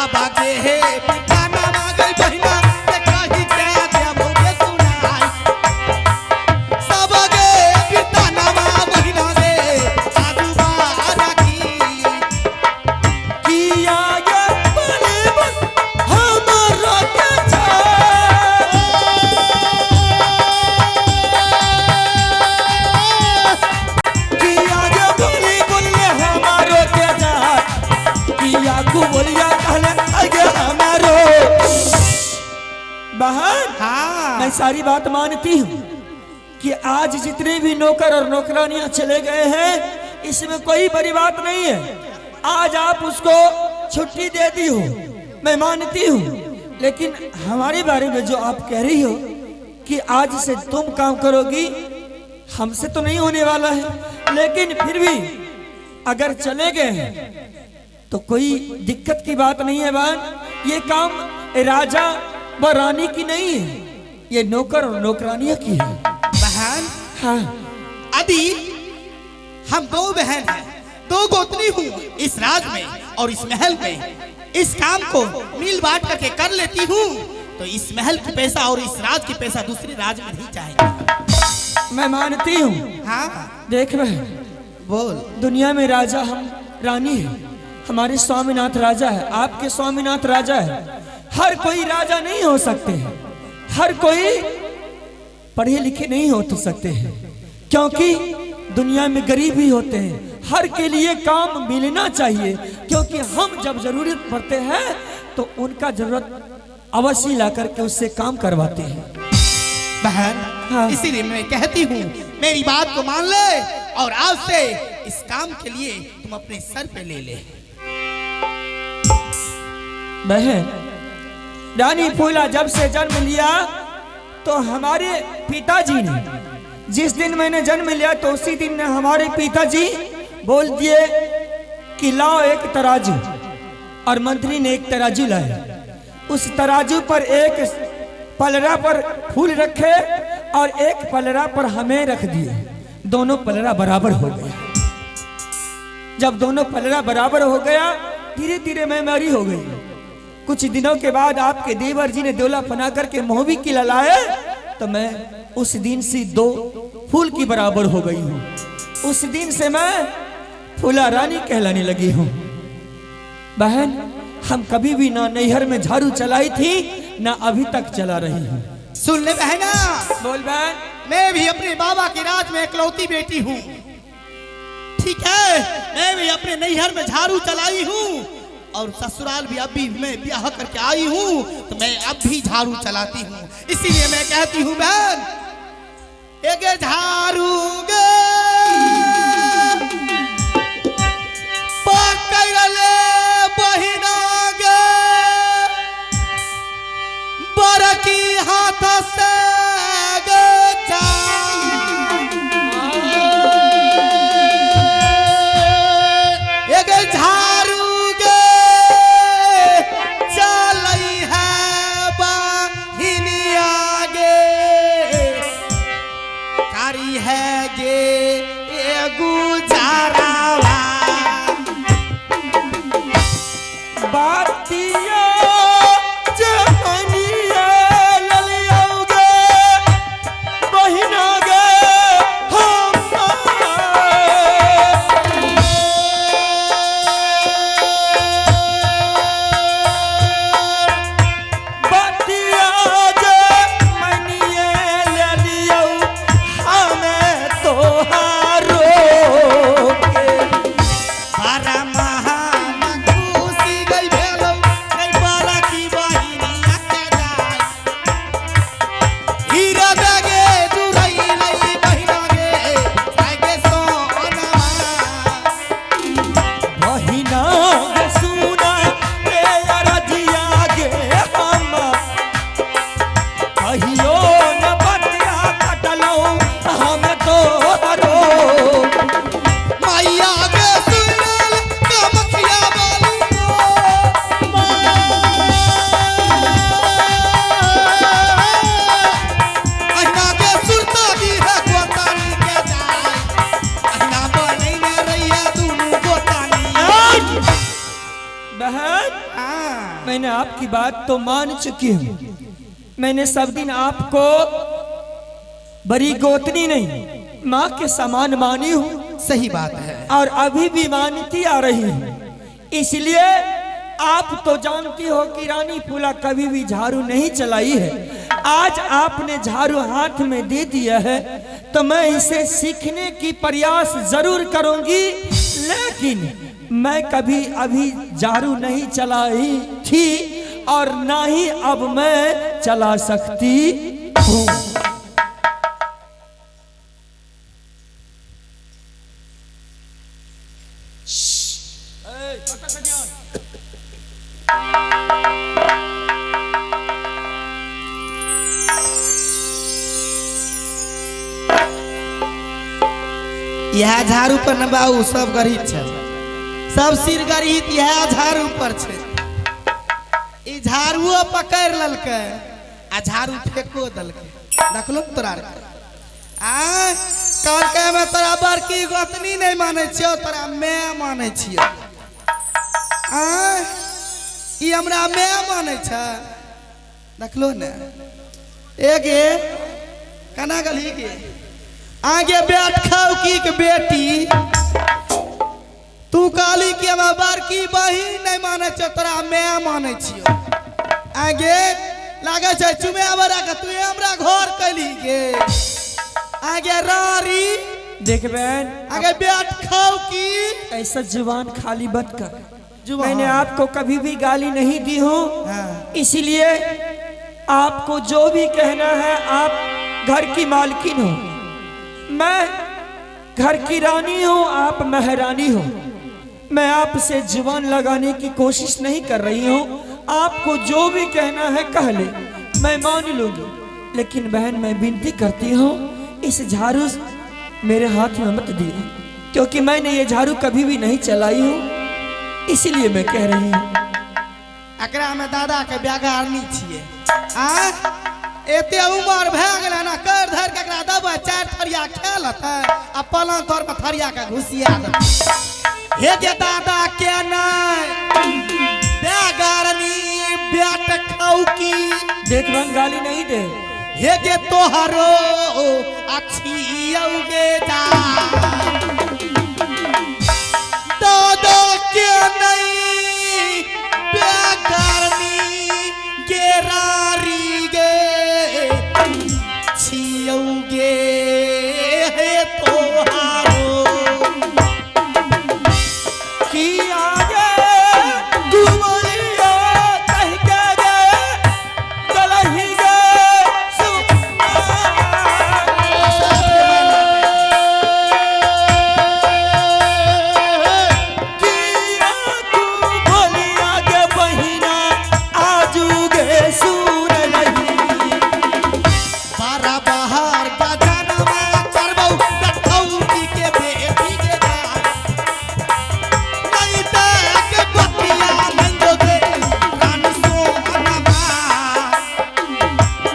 साबा गे हे पिता नामा गई बहिना से कही के देबो गे सुनाई। साबा गे पिता नामा बहिना गे आजू बारा की किया गे बोली हमारो के किया गे बोली बोलले हमारो के जात, किया कु बोलिया कहले आगे हमारो। बहन हाँ मैं सारी बात मानती हूँ कि आज जितने भी नौकर और नौकरानियां चले गए हैं इसमें कोई बड़ी बात नहीं है। आज आप उसको छुट्टी दे दी हो, मैं मानती हूँ, लेकिन हमारे बारे में जो आप कह रही हो कि आज से तुम काम करोगी, हमसे तो नहीं होने वाला है। लेकिन फिर भी अगर चले गए हैं तो कोई दिक्कत की बात नहीं है बहन। ये काम राजा व रानी की नहीं है, ये नौकर और नौकरानियां की है। बहन हाँ अभी हम दो बहन हैं, दो गोतनी हूँ इस राज में और इस महल में। इस काम को मिल बांट करके कर लेती हूँ तो इस महल की पैसा और इस राज की पैसा दूसरे राज में नहीं जाएंगे। मैं मानती हूँ। हाँ देख बहन, बोल। दुनिया में राजा हम रानी है, हमारे स्वामीनाथ राजा है, आपके स्वामीनाथ राजा है। हर कोई राजा नहीं हो सकते हैं, हर कोई पढ़े लिखे नहीं हो तो सकते हैं, क्योंकि दुनिया में गरीब ही होते हैं। हर के लिए काम मिलना चाहिए, क्योंकि हम जब जरूरत पड़ते हैं तो उनका जरूरत अवश्य ला करके उससे काम करवाते हैं। बहन हाँ। इसीलिए मैं कहती हूँ मेरी बात को मान ले और आज से इस काम के लिए तुम अपने सर पे ले ले। बहन रानी फूला जब से जन्म लिया तो हमारे पिताजी ने, जिस दिन मैंने जन्म लिया तो उसी दिन ने हमारे पिताजी बोल दिए कि लाओ एक तराजू, और मंत्री ने एक तराजू लाया। उस तराजू पर एक पलरा पर फूल रखे और एक पलरा पर हमें रख दिए। दोनों पलरा बराबर हो गया। जब दोनों पलरा बराबर हो गया, धीरे धीरे मैं मरी हो गई। कुछ दिनों के बाद आपके देवर जी ने दोला बना करके मोहबी की ललाए तो मैं उस दिन से दो फूल की बराबर हो गई हूँ। उस दिन से मैं फूला रानी कहलाने लगी हूँ। बहन हम कभी भी ना नैहर में झाड़ू चलाई थी ना अभी तक चला रही हूँ। सुन ले बहना। बोल बहन। मैं भी अपने बाबा के राज में इकलौती बेटी हूँ, ठीक है। मैं भी अपने नैहर में झाड़ू चलाई हूँ और ससुराल भी अभी मैं ब्याह करके आई हूँ तो मैं अब भी झाड़ू चलाती हूँ। इसीलिए मैं कहती हूँ बहन, एक झाड़ू गे पकड़ ले बहिना गे बरकी हाथ से गे एक झाड़ू गे चलई है बहिनिया गे कारी है गे गुजारावा। बातिया जहनिया ललियोगे बहिना गे हम बातिया जहनिया ललियो हमें तोहारो के बारा महान खुशी गई भेलो मैंने आपकी बात तो मान चुकी हूँ। मैंने सब दिन आपको बड़ी गोतनी नहीं, माँ के समान मानी हूँ। सही बात है। और अभी भी मानती आ रही हूँ। इसलिए आप तो जानती हो कि रानी फूला कभी भी झाड़ू नहीं चलाई है। आज आपने झाड़ू हाथ में दे दिया है तो मैं इसे सीखने की प्रयास जरूर करूंगी, लेकिन मैं कभी अभी झाड़ू नहीं चलाई थी और ना ही अब मैं चला सकती हूँ। इएह झाड़ू पर न बाबू सब गरीब छै, सब सिर गरीब इएह झाड़ू पर छै। ई झाड़ुओ पकड़ि लेलकै आ झाड़ू फेको देलकै। देखलो तोरा आरके आ कहलकै हमे तोरा बड़की गोतनी नहि मानै छियौ, तोरा my मानै छियौ। आ ई हमरा my मानै छै। देखलो ने एगे केना गेलही गे आगे बैठ खाओ की के बेटी, तू कहली कि हमरा बड़की बहिन नहि मानै छौ, तोरा my मानै छियौ। आगे लागै छै चुमे बड़ा के तू हमरा घर कैली गे। आगे रारी देख बहन, आगे बैठ खाओ की। ऐसा जुबान खाली मत कर। मैंने आपको कभी भी गाली नहीं दी हूँ। हाँ। इसलिए आपको जो भी कहना है, आप घर की मालकिन हो, मैं घर की रानी हूँ, आप महारानी हो। मैं आपसे जुबान लगाने की कोशिश नहीं कर रही हूँ। आपको जो भी कहना है कह ले, मैं मान लूँगी। लेकिन बहन मैं विनती करती हूँ, इस झाड़ू मेरे हाथ में मत दिए, क्योंकि मैंने ये झाड़ू कभी भी नहीं चलाई हूँ, इसलिए मैं कह रही हूँ। एकरा में दादा के बेगारनी छियै। आ एते उमर भए गेलै ना, कर धर के एकरा देबै 4 थरिया खा लेतै आ पलंग तर पर थरिया के घुसिया देतै। हे गे दादा के नहि बेगारनी बेट खाऊ की। देख बहन गाली नहीं दे। हे गे तोहरो अच्छी गे जा दादा के नहीं बेगारनी गेरारी गे छियौगे हे तोहारो की आगे दुमरिया कह के गे गलही गे किया तू भोलिया गे बहिना आजू गे सुन लही। बारा बहार का जनमा करबौ कठौती के बेटी के दान नहीं तक बतिया मंजोगे रानी सोनमा।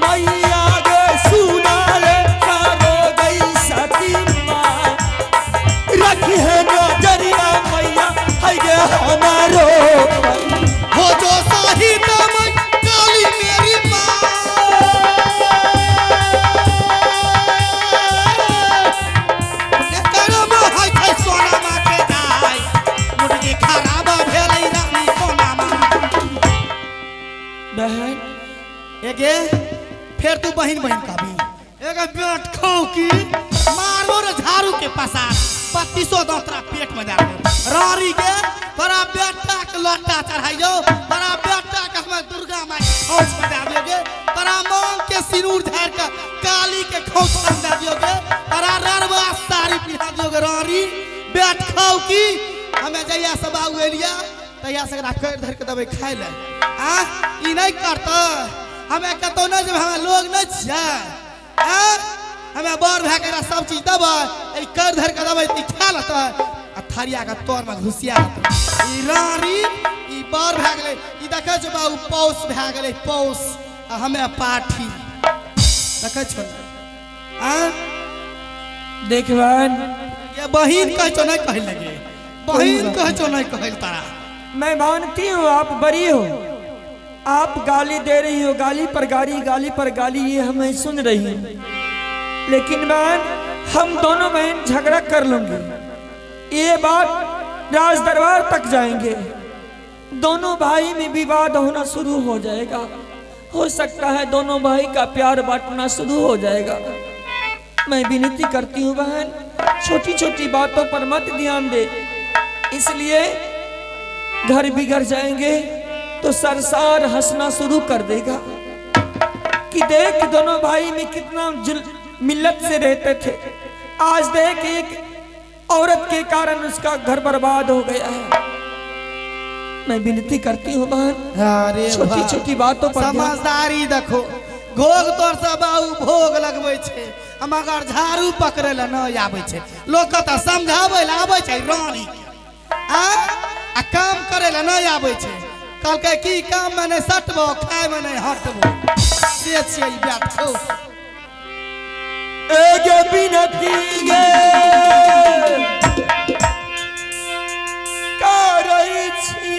मैया गे सुनाले सारो गई सती माँ, रखी है नजरिया मैया है गे हमारो। हो जो साही तम काली मेरी माँ। करम होइ छै सोनमा के दाय, मुर्गी खराब भेलै रानी सोनमा। बहन एगे फेर तू बहिन बहिन कहबी। एगे बेट खाऊ की मारबो रे झाड़ू के पसार 32 दांत तोरा पेट में जा रारी के। तोरा बेटा के लोटा चढ़ाइयो, तोरा बेटा के हम दुर्गा माई खोंच में दे दियोगे, तोरा मांग के सिनूर झाड़ के काली के खोंच में दे दियोगे, तोरा ररवा साड़ी पिन्हा दियोगे। रारी बेट खाऊ की हमें जहिया से बाबू एलिया तहिया से एकरा करि धरि के देबै खाइ लए। आ ई नहि करतै हमें कतौ नहि जेबै, हमें लोग नहि छियै। आ हमें बड़ भए के एकरा सब चीज देबै, ई करि धरि के देबै तऽ ई खा लेतै आ थरिया के तर में घुसिया देतै। ई रारी ई बड़ भए गेलै, ई देखै छौ बाबू पौस भए गेलै पौस, आ हमें पाठी देखै छौ ने। आ देख बहन ये बहिन कहै छौ नहि कहै लगे, बहिन कहै छौ नहि कहै तारा। मैं मानती हूँ आप बड़ी हो, आप गाली दे रही हो, गाली पर गाली, गाली पर गाली, ये हमें सुन रही हूँ, लेकिन बहन हम दोनों बहन झगड़ा कर लूंगी, ये बात राज दरबार तक जाएंगे, दोनों भाई में विवाद होना शुरू हो जाएगा, हो सकता है दोनों भाई का प्यार बांटना शुरू हो जाएगा। मैं विनती करती हूँ बहन, छोटी छोटी बातों पर मत ध्यान दे, इसलिए घर बिगड़ जाएंगे तो सरसार हंसना शुरू कर देगा कि देख दोनों भाई में कितना मिल्लत से रहते थे, आज देख एक औरत के कारण उसका घर बर्बाद हो गया है। मैं विनती करती हूँ बहन, अरे छोटी छोटी बातों पर ध्यान- समझदारी देखो, घोग तोर से बाबू भोग लगबै छै, आ मगर झाड़ू पकड़ै लए नहि आबै छै। लोक तऽ समझाबै लए आबै छै रानी के, आ आ काम करै लए नहि आबै छै। कहलकै की काम मे नहि सटबो, खाय मे नहि हटबो, से छियै ई बैठो। एगे विनती गे करै छी।